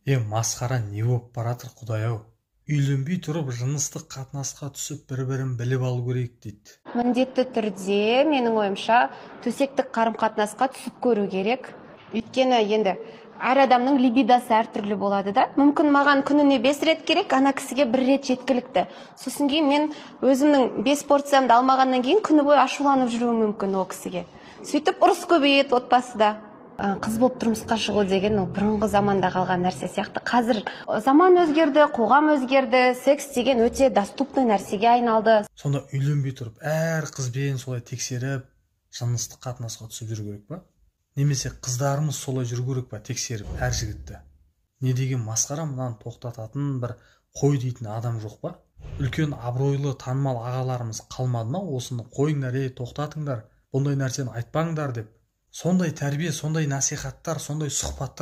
Е, масқара, не болып баратыр, құдай-ау! Үйленбей тұрып жыныстық қатынасқа түсіп, бір бірін біліп алу керек дейді. Міндетті түрде, менің ойымша, төсектік қарым қатынасқа түсіп көру керек. Өйткені енді әр адамның либидосы әртүрлі болады да. Мүмкін, маған күніне 5 рет керек, ана кісіге бір рет жеткілікті. Сосын кейін мен өзімнің 5 порциямды алмағаннан кейін күні бойы ашуланып жүруім мүмкін ол кісіге. Сөйтіп ұрыс көбейеді отбасыда. Қыз болып тұрмысқа шығу деген ол бұрынғы заманда қалған нәрсе сияқты. Қазір заман өзгерді, қоғам өзгерді, секс деген өте доступный нәрсеге айналды. Сонда үйленбей тұрып әр қызбен солай тексеріп, жыныстық қатынасқа түсіп жүру керек па? Немесе қыздарымыз солай жүру керек па, тексеріп әр жігітті? Не деген масқара! Мынаны тоқтататын, бір қой дейтін адам жоқ па? Үлкен, абыройлы, танымал ағаларымыз қалмады ма, осыны қойыңдар, ей, тоқтатыңдар, бұндай нәрсені айтпаңдар деп? Сондай тәрбие, сондай насихаттар, сондай сұхбаттар.